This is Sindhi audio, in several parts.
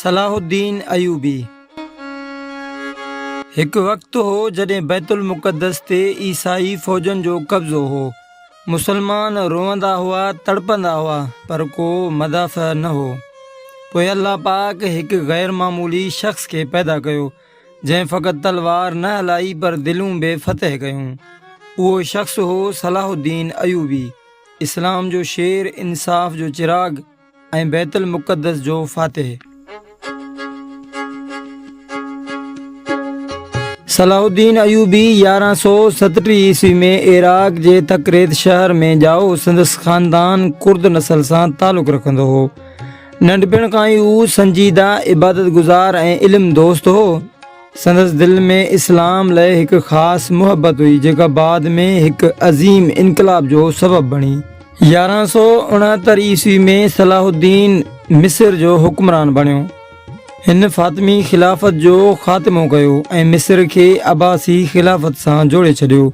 صلاح الدين ايوبي. هڪ وقت هو جڏهن بيت المقدس تي عيسائي فوجن جو قبضو هو. مسلمان روئندا هئا، تڙپندا هئا، پر ڪو مدافع نه هو. پوء الله پاڪ هڪ غير معمولي شخص کي پيدا ڪيو، جنهن فقط تلوار نه هلائي پر دلون به فتح ڪيون. اهو شخص هو صلاح الدين ايوبي، اسلام جو شير، انصاف جو چراغ ۽ بيت المقدس جو فاتح. صلاح الدين ايوبي 1137 عيسوي ۾ عراق جي تڪريت شهر ۾ ڄائو. سندس خاندان ڪرد نسل سان تعلق رکندو هو. ننڍپڻ کان ئي هو سنجيده، عبادت گذار ۽ علم دوست هو. سندس دل ۾ اسلام لئه هڪ خاص محبت هئي، جيڪا بعد ۾ هڪ عظيم انقلاب جو سبب بڻي. 1169 عيسوي ۾ صلاح الدين مصر جو حڪمران بڻيو. هن فاطمي خلافت جو خاتمو ڪيو ۽ مصر کي عباسي خلافت سان جوڙي ڇڏيو.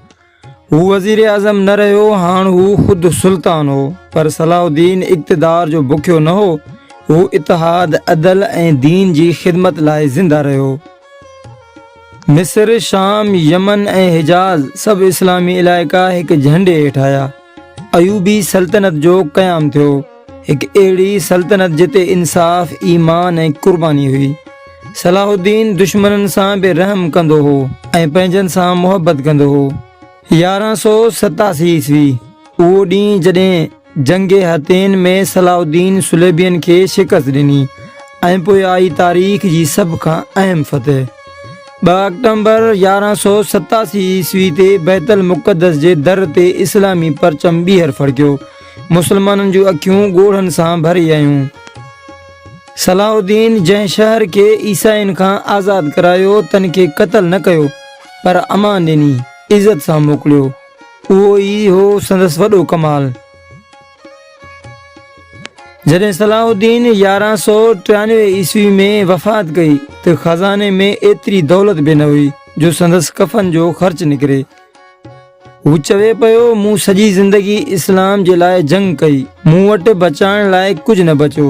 هو وزيراعظم نه رهيو، هاڻ هو خود سلطان هو. پر صلاح الدين اقتدار جو بکيو نه هو، هو اتحاد، عدل ۽ دين جي خدمت لاء زنده رهيو. مصر، شام، يمن ۽ حجاز سڀ اسلامي علائقا هڪ جهنڊي هيٺ آيا. ايوبي سلطنت جو قيام ٿيو. هڪ اهڙي سلطنت جتي انصاف، ايمان ۽ قرباني هئي. صلاح الدين دشمنن سان به رحم ڪندو هو ۽ پنهنجن سان محبت ڪندو هو. 1187 عيسوي، اهو ڏينهن جڏهن جنگ حطين ۾ صلاح الدين صليبين کي شڪست ڏني ۽ پوء آئي تاريخ جي سڀ کان اهم فتح. 2 آڪٽومبر 1187 عيسوي تي بيت المقدس جي در تي اسلامي پرچم ٻيهر ڦڙڪيو. مسلمانن جون اکيون ڳوڙهن سان ڀري آيون. صلاح الدين جنهن شهر کي عيسائين کان آزاد ڪرايو تن کي قتل نه ڪيو پر امان ڏني، عزت سان موڪليو. اهو ئي هو سندس وڏو ڪمال. جڏهن صلاح الدين 1193 عيسوي ۾ وفات ڪئي ته خزاني ۾ ايتري دولت به نه هئي جو سندس ڪفن جو خرچ نڪري. هو چوي پيو، مون سڄي زندگي اسلام جي لاء جنگ ڪئي، مون وٽ بچائڻ لاء ڪجهه نه بچيو.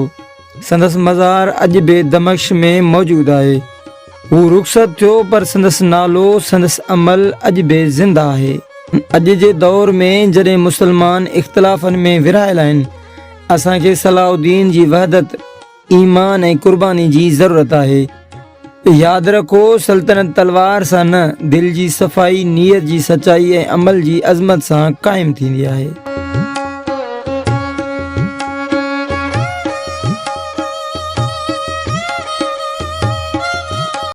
سندس مزار اڄ به دمشق ۾ موجود آهي. هو رخصت ٿيو پر سندس نالو، سندس عمل اڄ به زنده آهي. اڄ جي دور ۾ جڏهن مسلمان اختلافن ۾ ورهايل آهن، اسان کي صلاح الدين جي وحدت، ايمان ۽ قرباني جي ضرورت آهي. ياد رکو سلطنت تلوار سان نه، دل جي صفائي، نيت جي سچائي ۽ عمل جي عظمت سان قائم ٿيندي آهي.